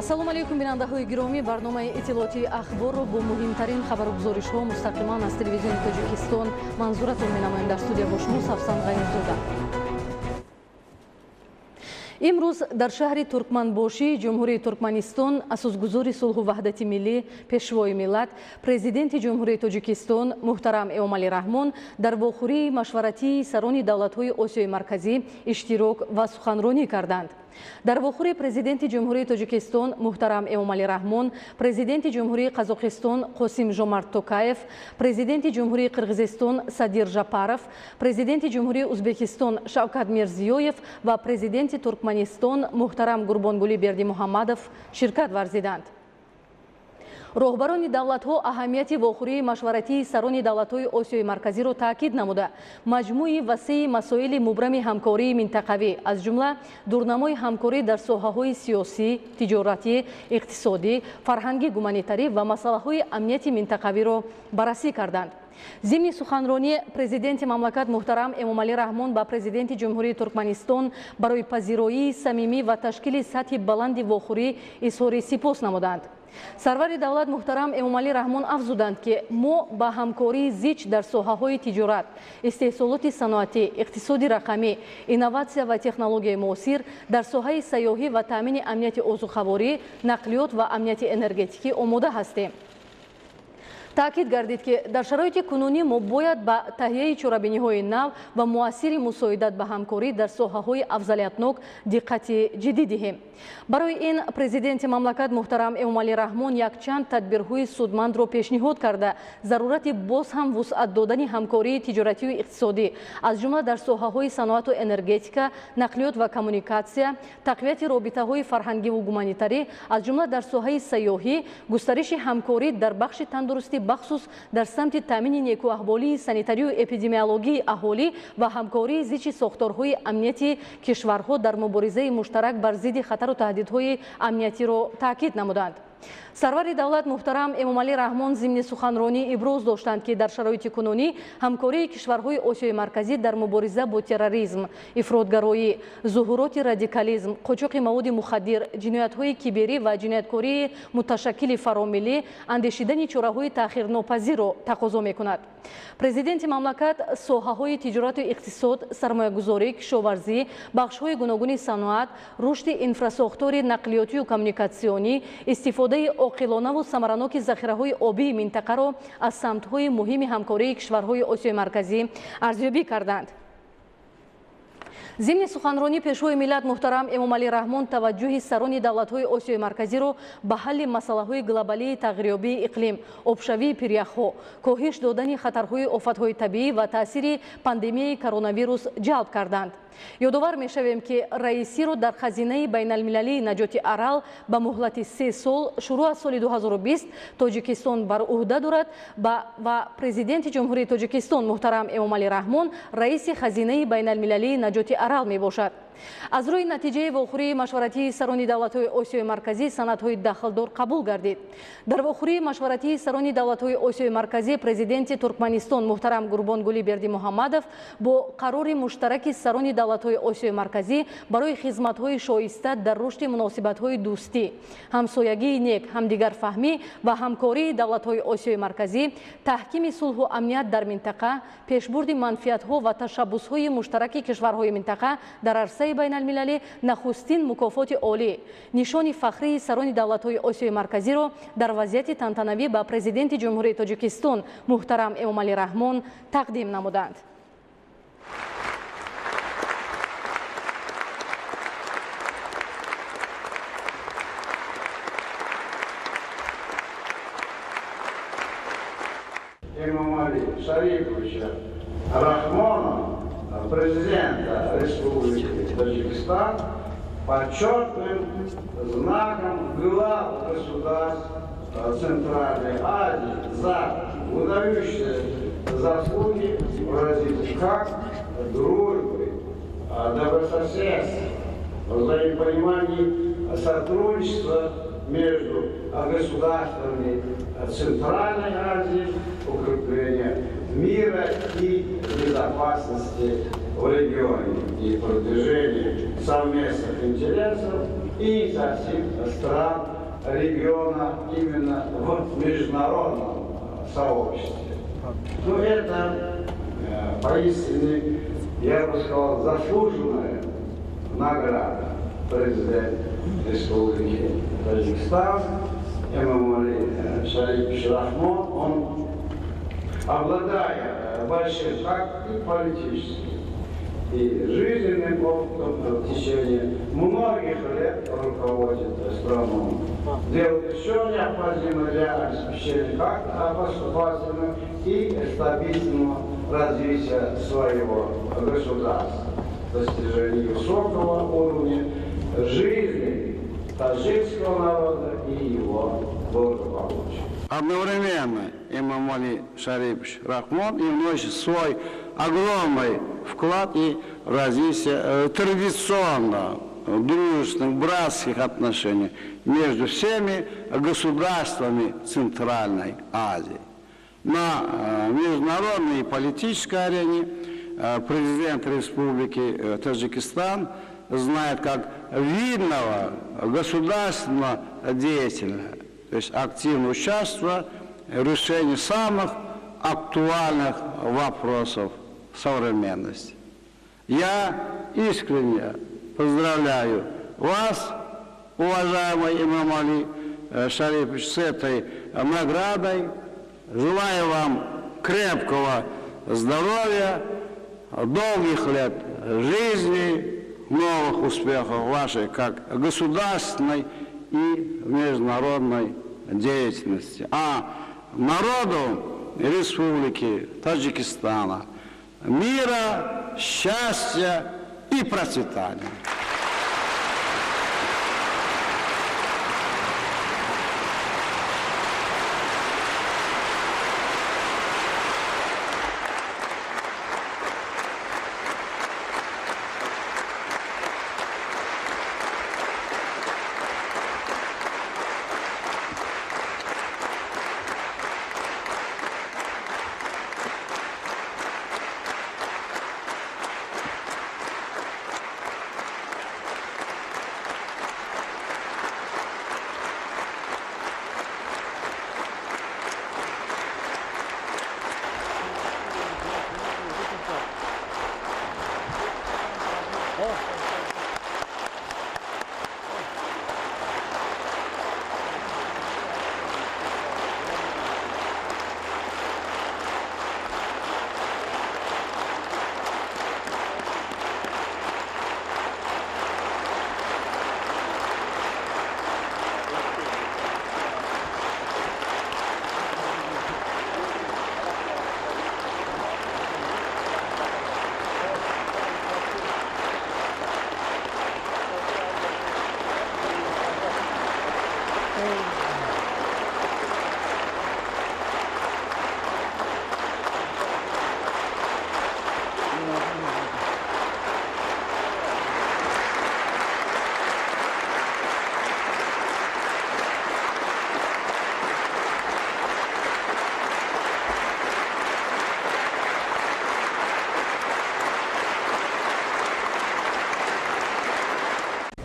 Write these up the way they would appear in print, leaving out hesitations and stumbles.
Ассалому алайкум, бинандаҳои гиромӣ. Барномаи иттилоотии Ахборро бо муҳимтарин хабару гузоришҳо мустақиман аз Телевизиони Тоҷикистон манзуратон менамоем. Дар студия бо шумо Савсан Ғанизода. Имрӯз дар шаҳри Туркманбошии Ҷумҳурии Туркманистон асосгузори сулҳу ваҳдати миллӣ, Пешвои миллат, Президенти Ҷумҳурии Тоҷикистон муҳтарам Эмомалӣ Раҳмон дар вохӯрии машваратии сарони давлатҳои Осиёи Марказӣ иштирок ва суханронӣ карданд. Дар вохӯри Президенти Ҷумҳурии Тоҷикистон муҳтарам Эмомалӣ Раҳмон, Президенти Ҷумҳурии Қазоқистон Қосим Жомарт Токаев, Президенти Ҷумҳурии Қирғизистон Садир Жапаров, Президенти Ҷумҳурии Узбекистон Шавкат Мирзиёев ва Президенти Туркманистон муҳтарам Гурбонгулӣ Бердимуҳаммадов ширкат варзиданд. Роҳбарони давлатҳо аҳамияти вохӯрии машваратии сарони давлатҳои Осиёи Марказиро таъкид намуда, маҷмӯи васеи масоили мубрами ҳамкории минтақавӣ, аз ҷумла дурнамои ҳамкорӣ дар соҳаҳои сиёсӣ, тиҷоратӣ, иқтисодӣ, фарҳангӣ, гуманитарӣ ва масъалаҳои амнияти минтақавиро баррасӣ карданд. Зимни суханронӣ Президенти мамлакат муҳтарам Эмомалӣ Раҳмон ба Президенти Ҷумҳурии Туркманистон барои пазироии самимӣ ва ташкили сатҳи баланди вохӯрӣ изҳори сипос намуданд. Сарвари давлат муҳтарам Эмомалӣ Раҳмон афзуданд, ки мо ба ҳамкории зич дар соҳаҳои тиҷорат, истеҳсолоти саноатӣ, иқтисоди рақамӣ, инноватсия ва технологияи муосир, дар соҳаи сайёҳӣ ва таъмини амнияти озуқаворӣ, нақлиёт ва амнияти энергетикӣ омода ҳастем. Таъкид гардид, ки дар шароити кунунӣ мо бояд ба таҳияи чорабиниҳои нав ва муассири мусоидат ба ҳамкорӣ дар соҳаҳои афзалиятнок диққати ҷиддӣ диҳем. Барои ин Президенти мамлакат муҳтарам Эмомалӣ Раҳмон якчанд тадбирҳои судмандро пешниҳод карда, зарурати боз ҳам вусъат додани ҳамкории тиҷоратию иқтисодӣ, аз ҷумла дар соҳаҳои саноату энергетика, нақлиёт ва коммуникатсия, тақвияти робитаҳои фарҳангиву гуманитарӣ, аз ҷумла дар соҳаи сайёҳӣ, густариши ҳамкорӣ дар бахши тандурустӣ, бахусус дар самти таъмини некӯаҳволии санитарию эпидемиологии аҳолӣ ва ҳамкории зичи сохторҳои амнияти кишварҳо дар муборизаи муштарак бар зидди хатару таҳдидҳои амниятиро таъкид намуданд. Сарвари давлат муҳтарам Эмомалӣ Раҳмон зимни суханронӣ иброз доштанд, ки дар шароити кунунӣ ҳамкории кишварҳои Осиёи Марказӣ дар мубориза бо терроризм, ифротгароӣ, зуҳуроти радикализм, қочоқи маводи мухаддир, ҷиноятҳои киберӣ ва ҷинояткории муташаккили фаромиллӣ андешидани чораҳои таъхирнопазирро тақозо мекунад. Президенти мамлакат соҳаҳои тиҷорату иқтисод, сармоягузорӣ, кишоварзӣ, бахшҳои гуногуни саноат, рушди инфрасохтори нақлиётию коммуникатсионӣ, истифодаи оқилонаву самараноки захираҳои обии минтақаро аз самтҳои муҳими ҳамкории кишварҳои Осиёи Марказӣ арзёбӣ карданд. Зимни суханронӣ Пешвои миллат муҳтарам Эмомалӣ Раҳмон таваҷҷӯҳи сарони давлатҳои Осиёи Марказиро ба ҳалли масъалаҳои глобалии тағйирёбии иқлим, обшавии пиряхҳо, коҳиш додани хатарҳои офатҳои табиӣ ва таъсири пандемияи коронавирус ҷалб карданд. Ёдовар мешавем, ки раисиро дар Хазинаи байналмилалии наҷоти Арал ба муҳлати 3 сол шурӯъ аз соли 2020 Тоҷикистон бар ӯҳда дорад ва Президенти Ҷумҳурии Тоҷикистон муҳтарам Эмомалӣ Раҳмон раиси Хазинаи байналмилалии наҷоти Арал мебошад. Аз рӯи натиҷаи вохӯрии машваратии сарони давлатҳои Осиёи Марказӣ санадҳои дахлдор қабул гардид. Дар вохӯрии машваратии сарони давлатҳои Осиёи Марказӣ Президенти Туркманистон муҳтарам Гурбонгулӣ Бердимуҳаммадов бо қарори муштараки сарони давлатҳои Осиёи Марказӣ барои хизматҳои шоиста дар рушди муносибатҳои дӯстӣ, ҳамсоягии нек, ҳамдигарфаҳмӣ ва ҳамкории давлатҳои Осиёи Марказӣ, таҳкими сулҳу амният дар минтақа, пешбурди манфиатҳо ва ташаббусҳои муштараки кишварҳои минтақа дар арсаи байналмилалӣ нахустин мукофоти олӣ, Нишони фахрии сарони давлатҳои Осиёи Марказиро дар вазъияти тантанавӣ ба Президенти Ҷумҳурии Тоҷикистон муҳтарам Эмомалӣ Раҳмон тақдим намуданд. Эмомали Шариповича Рахмона, президента Республики Таджикистан, почетным знаком глав государств Центральной Азии за выдающиеся заслуги в развитии как дружбы, добрососедства, взаимопонимании, сотрудничества между государствами Центральной Азии, укрепления мира и безопасности в регионе и продвижению совместных интересов и инициатив стран региона именно в международном сообществе. Ну, это поистине, я бы сказал, заслуженная награда президента Республики Таджикистан Эмомали Шарипович Рахмон. Он, обладая большим как и политическим, и жизненным опытом, в течение многих лет руководит страной. Делает все необходимое для обеспечения как поступательного и стабильного развития своего государства, достижения высокого уровня жизни таджикского народа и его благополучия. Одновременно Эмомали Шарипович Рахмон и вносит свой огромный вклад и в развитие традиционно дружественных, братских отношений между всеми государствами Центральной Азии. На международной и политической арене президент Республики Таджикистан знает как видного государственного деятеля, то есть активно участвуя в решении самых актуальных вопросов современности. Я искренне поздравляю вас, уважаемый Эмомали Шарипович, с этой наградой. Желаю вам крепкого здоровья, долгих лет жизни, новых успехов вашей как государственной и международной деятельности. А народу Республики Таджикистана мира, счастья и процветания.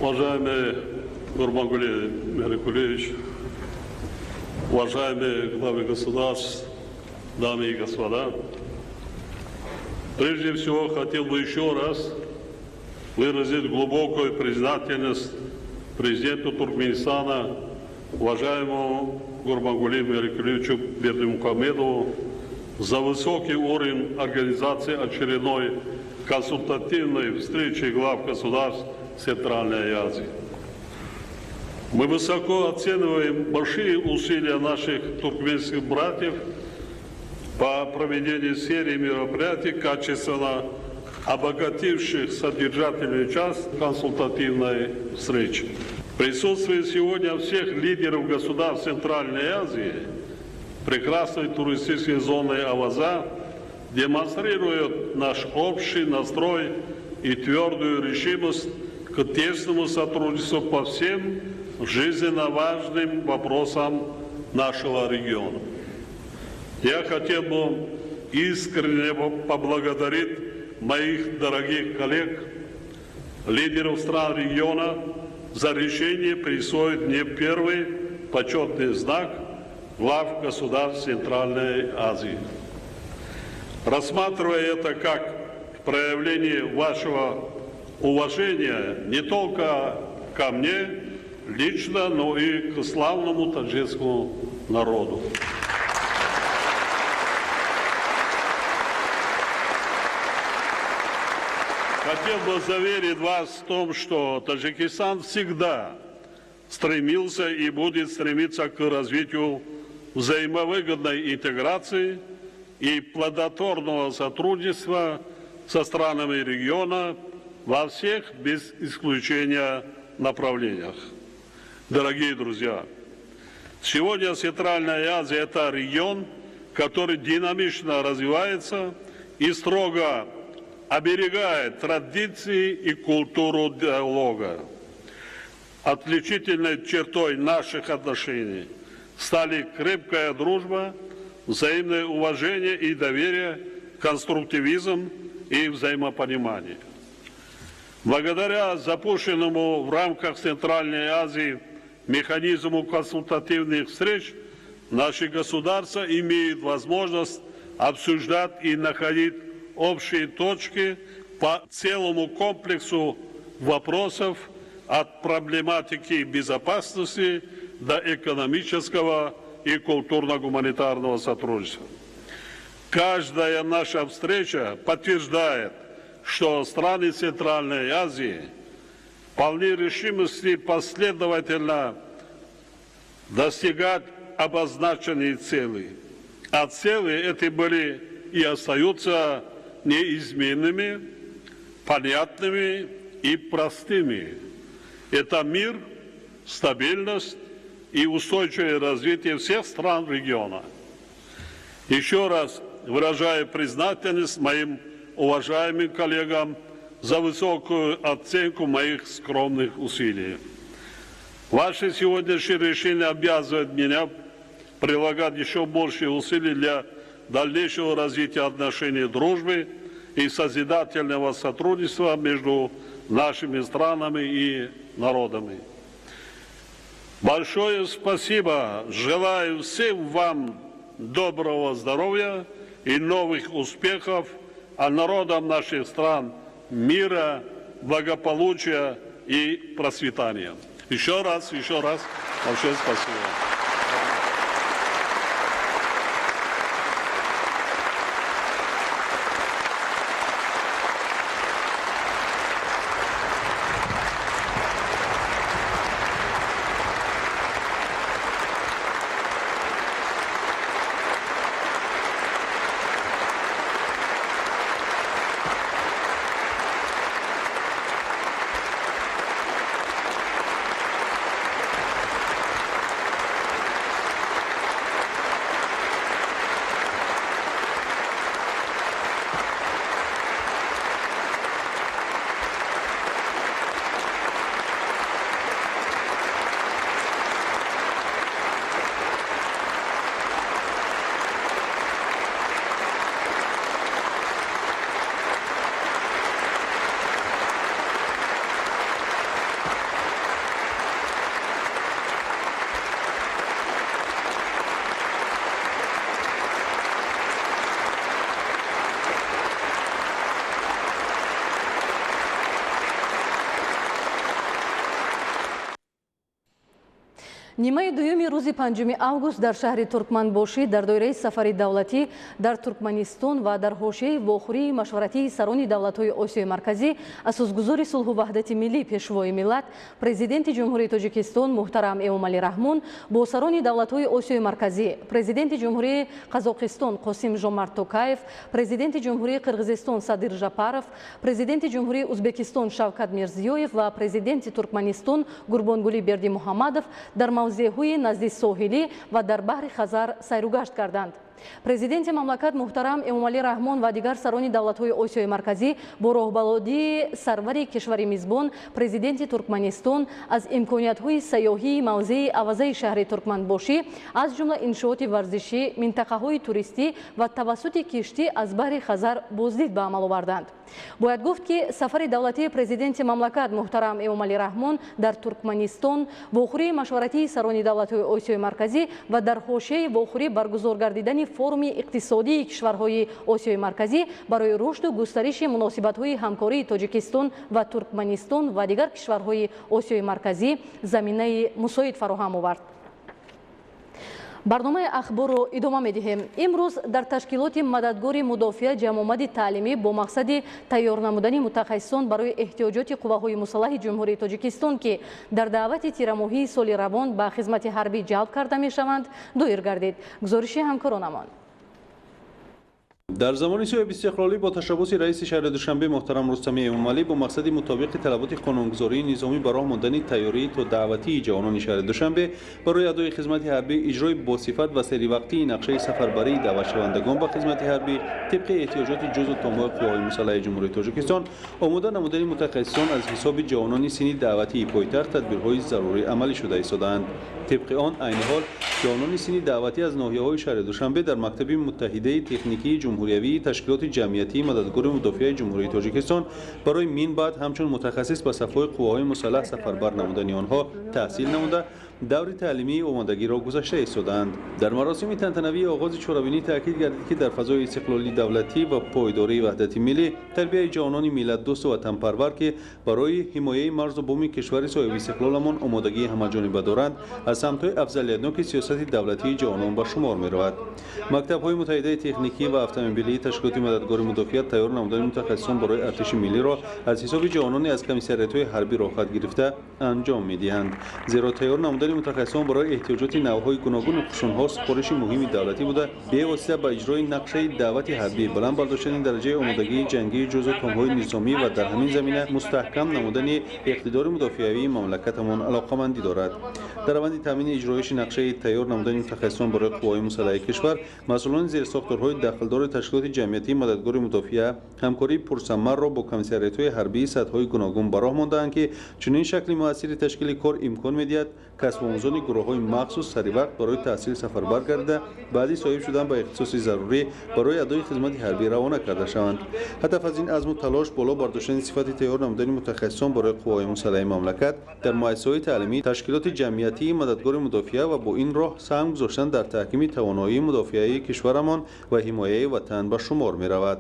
Уважаемый Гурбангули Бердымукамедович, уважаемые главы государств, дамы и господа, прежде всего хотел бы еще раз выразить глубокую признательность президенту Туркменистана, уважаемому Гурбангули Бердымукамедовичу Бердымукамедову, за высокий уровень организации очередной консультативной встречи глав государств Центральной Азии. Мы высоко оцениваем большие усилия наших туркменских братьев по проведению серии мероприятий, качественно обогативших содержательную часть консультативной встречи. Присутствие сегодня всех лидеров государств Центральной Азии, прекрасной туристической зоны Аваза, демонстрирует наш общий настрой и твердую решимость к тесному сотрудничеству по всем жизненно важным вопросам нашего региона. Я хотел бы искренне поблагодарить моих дорогих коллег, лидеров стран региона, за решение присвоить мне первый почетный знак глав государств Центральной Азии. Рассматривая это как проявление вашего уважения не только ко мне лично, но и к славному таджикскому народу. Хотел бы заверить вас в том, что Таджикистан всегда стремился и будет стремиться к развитию взаимовыгодной интеграции и плодотворного сотрудничества со странами региона во всех, без исключения, направлениях. Дорогие друзья, сегодня Центральная Азия – это регион, который динамично развивается и строго оберегает традиции и культуру диалога. Отличительной чертой наших отношений стали крепкая дружба, взаимное уважение и доверие, конструктивизм и взаимопонимание. Благодаря запущенному в рамках Центральной Азии механизму консультативных встреч, наши государства имеют возможность обсуждать и находить общие точки по целому комплексу вопросов от проблематики безопасности до экономического и культурно-гуманитарного сотрудничества. Каждая наша встреча подтверждает, что страны Центральной Азии полны решимости последовательно достигать обозначенные цели. А цели эти были и остаются неизменными, понятными и простыми. Это мир, стабильность и устойчивое развитие всех стран региона. Еще раз выражаю признательность моим уважаемым коллегам за высокую оценку моих скромных усилий. Ваше сегодняшнее решение обязывает меня прилагать еще больше усилий для дальнейшего развития отношений дружбы и созидательного сотрудничества между нашими странами и народами. Большое спасибо. Желаю всем вам доброго здоровья и новых успехов, а народам наших стран мира, благополучия и процветания. Еще раз большое спасибо. Нимаи дуюми рӯзи 5 август дар шаҳри Туркманбошӣ дар доираи сафари давлатӣ дар Туркманистон ва дар ҳошияи вохӯрии машваратии сарони давлатҳои Осиёи Марказӣ асосгузори сулҳу ваҳдати миллӣ, Пешвои миллат, Президенти Ҷумҳурии Тоҷикистон муҳтарам Эмомалӣ Раҳмон бо сарони давлатҳои Осиёи Марказӣ, Президенти Ҷумҳурии Қазоқистон Қосим Жомарт Токаев, Президенти Ҷумҳурии Қирғизистон Садир Жапаров, Президенти Ҷумҳурии Узбекистон Шавкат Мирзиёев ва Президенти Туркманистон Гурбонгулӣ Бердимуҳаммадов дар мавзеъҳои назди соҳилӣ ва дар баҳри Хазар сайругашт карданд. Президенти мамлакат муҳтарам Эмомалӣ Раҳмон ва дигар сарони давлатҳои Осиёи Марказӣ бо роҳбалодии сарвари кишвари мизбон, президенти Туркманистон, аз имкониятҳои сайёҳии мавзеи Авазаи шаҳри Туркманбошӣ, аз ҷумла иншооти варзишӣ, минтақаҳои туристӣ ва тавассути киштӣ аз баҳри Хазар боздид ба амал оварданд. Бояд гуфт, ки сафари давлатии президенти мамлакат муҳтарам Эмомалӣ Раҳмон дар Туркманистон, вохӯрии машваратии сарони давлатҳои Осиёи Марказӣ ва дар ҳошияи вохӯрӣ баргузор гардидани форуми иқтисодии кишварҳои Осиёи Марказӣ барои рушду густариши муносибатҳои ҳамкории Тоҷикистон ва Туркманистон ва дигар кишварҳои Осиёи Марказӣ заминаи мусоид фароҳам овард. Барномаи ахборро идома медиҳем. Имрӯз дар ташкилоти Мададгори мудофиа ҷамъомади таълимӣ бо мақсади тайёр намудани мутахассисон барои эҳтиёҷоти қувваҳои мусаллаҳи Ҷумҳурии Тоҷикистон, ки дар даъвати тирамоҳии соли равон ба хизмати ҳарбӣ ҷалб карда мешаванд, доир гардид. Гузориши ҳамкоронамон. Дар замони соҳибистиқлолӣ бо ташаббуси раиси шаҳри Душанбе муҳтарам Рустами Эмомалӣ бо мақсади мутобиқи талаботи қонунгузории низомӣ ба роҳ мондани тайёрии то даъватии ҷавонони шаҳри Душанбе барои адои хизмати ҳарбӣ, иҷрои босифат ва серивақтии нақшаи сафарбарии даъватшавандагон ба хизмати ҳарбӣ тибқи эҳтиёҷоти ҷузу томҳои қувваҳои мусаллаҳи Ҷумҳурии Тоҷикистон, омода намудани мутахассисон аз ҳисоби ҷавонони синни даъватии пойтахт тадбирҳои зарурӣ амалӣ шуда истодаанд. Тибқи он, айни ҳол ҷавонони синни даъватӣ аз ноҳияҳои шаҳри Душанбе дар мактаби муттаҳидаи техникии ҷумҳуриявии ташкилоти ҷамъиятии Мададгори мудофиаи Ҷумҳурии Тоҷикистон барои мин баъд ҳамчун мутахассис ба сафҳои қувваҳои мусаллаҳ сафарбар намудани онҳо таҳсил намуда, даври таълимии омодагиро гузашта истодаанд. Дар маросими тантанавии оғози чорабинӣ таъкид гардид, ки дар фазои истиқлолии давлатӣ ва пойдории ваҳдати миллӣ тарбияи ҷавонони миллатдӯсту ватанпарвар, ки барои ҳимояи марзу буми кишвари соҳибистиқлоламон омодагии ҳамаҷониба доранд, аз самтҳои афзалиятноки сиёсати давлатии ҷавонон ба шумор меравад. Мактабҳои муттаҳидаи техникӣ ва автомобилии ташкилоти Мададгори мудофиа тайёр намудани мутахассисон барои артиши миллиро аз ҳисоби ҷавонони аз комиссариятҳои ҳарбӣ роҳхат гирифта анҷом медиҳанд, зеро тайёр намудани мутахассисон барои эҳтиёҷоти навъҳои гуногуни қушунҳо супориши муҳими давлатӣ буда, бевосита ба иҷрои нақшаи даъвати ҳарбӣ, баланд бардоштани дараҷаи омодагии ҷангии ҷузу томҳои низомӣ ва дар ҳамин замина мустаҳкам намудани иқтидори мудофиавии мамлакатамон алоқамандӣ дорад. Дар раванди таъмини иҷроиши нақшаи тайёр намудани мутахассисон барои қувваҳои мусаллаҳи кишвар, масъулони зерсохторҳои дахлдори ташкилоти ҷамъиятии Мададгори мудофиа ҳамкории пурсамарро бо комиссариятҳои ҳарбии сатҳҳои гуногун ба роҳ мондаанд, ки чунин шакли муассири ташкили кор имкон медиҳад касбомӯзони гурӯҳҳои махсус саривақт барои таҳсил сафарбар гардида, баъди соҳиб шудан ба ихтисоси зарурӣ барои адои хизмати ҳарбӣ равона карда шаванд. Ҳадаф аз ин азму талош боло бардоштани сифати тайёр намудани мутахассисон барои қувваҳои мусаллаҳи мамлакат дар муассисаҳои таълимии ташкилоти ҷамъиятии Мададгори мудофиа ва бо ин роҳ саҳм гузоштан дар таҳкими тавоноии мудофиаи кишварамон ва ҳимояи ватан ба шумор меравад.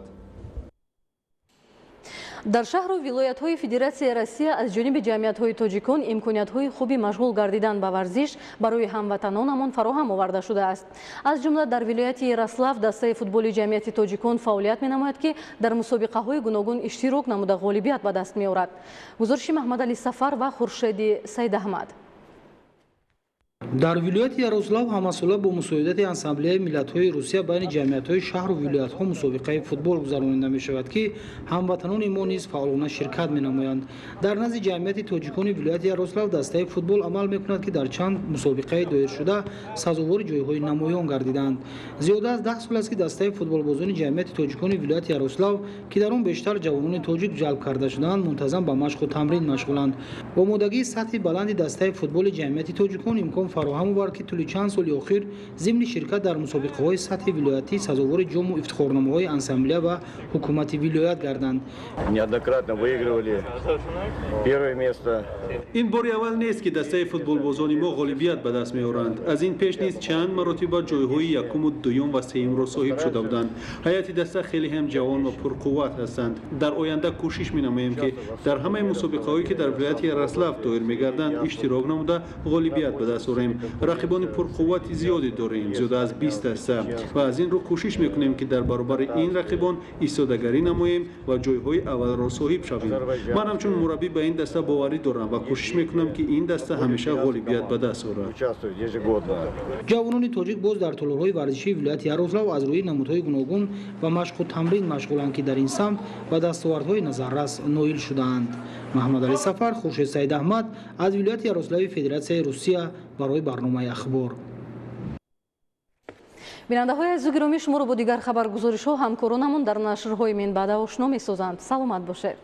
Дар шаҳру вилоятҳои Федератсияи Россия аз ҷониби ҷамъиятҳои тоҷикон имкониятҳои хуби машғул гардидан ба варзиш барои ҳамватанонамон фароҳам оварда шудааст. Аз ҷумла дар вилояти Ярослав дастаи футболи ҷамъияти тоҷикон фаъолият менамояд, ки дар мусобиқаҳои гуногун иштирок намуда ғолибият ба даст меорад. Гузориши Маҳмадали Сафар ва Хуршеди Сайдаҳмад. Дар вилояти Ярослав ҳамасола бо мусоидати Ассамблеяи миллатҳои Русия байни ҷамъиятҳои шаҳру вилоятҳо мусобиқаи футбол гузаронида мешавад, ки ҳамватанони мо низ фаъолона ширкат менамоянд. Дар назди ҷамъияти тоҷикони вилояти Ярослав дастаи футбол амал мекунад, ки дар чанд мусобиқаи доиршуда сазовори ҷойҳои намоён гардиданд. Зиёда аз 10 сол аст, ки дастаи футболбозони ҷамъияти тоҷикони вилояти Ярослав, ки дар он бештар ҷавонони тоҷик ҷалб карда шудаанд, мунтазам ба машқу тамрин машғуланд. Омодагии сатҳи баланди дастаи футболи ҷамъияти тоҷикон имкон фароҳам овард, ки тӯли чанд соли охир зимни ширкат дар мусобиқаҳои сатҳи вилоятӣ сазовори ҷому ифтихорномаҳои Ассамблея ва ҳукумати вилоят гарданд. Неоднократно выигрывали первое место. Ин бори аввал нест, ки дастаи футболбозони мо ғолибият ба даст меоранд. Аз ин пеш низ чанд маротиба ҷойҳои якуму дуюм ва сеюмро соҳиб шуда буданд. Ҳайати даста хеле ҳам ҷавон ва пурқувват ҳастанд. Дар оянда кӯшиш менамоем, ки дар ҳамаи мусобиқаҳое, ки дар вилояти Ярослав доир мегарданд, иштирок намуда ғолибият ба даст орем. Рақибони пурқуввати зиёде дорем, зиёда аз 20 даста, ва аз ин рӯ кӯшиш мекунем, ки дар баробари ин рақибон истодагарӣ намоем ва ҷойҳои аввалро соҳиб шавем. Ман ҳамчун мураббӣ ба ин даста боварӣ дорам ва кӯшиш мекунам, ки ин даста ҳамеша ғолибият ба даст орад. Ҷавонони тоҷик боз дар толорҳои варзишии вилояти Ярослав аз рӯи намудҳои гуногун ва машқу тамрин машғуланд, ки дар ин самт ба дастовардҳои назаррас ноил шудаанд. Маҳмадали Сафар, Хуршед Саидаҳмад аз вилояти Ярослави Федератсияи Русия барои барномаи ахбор. Бинандаҳои азизу гиромӣ, шуморо бо дигар хабаргузоришҳо ҳамкоронамон дар нашрҳои минбаъда ошно месозанд. Саломат бошед.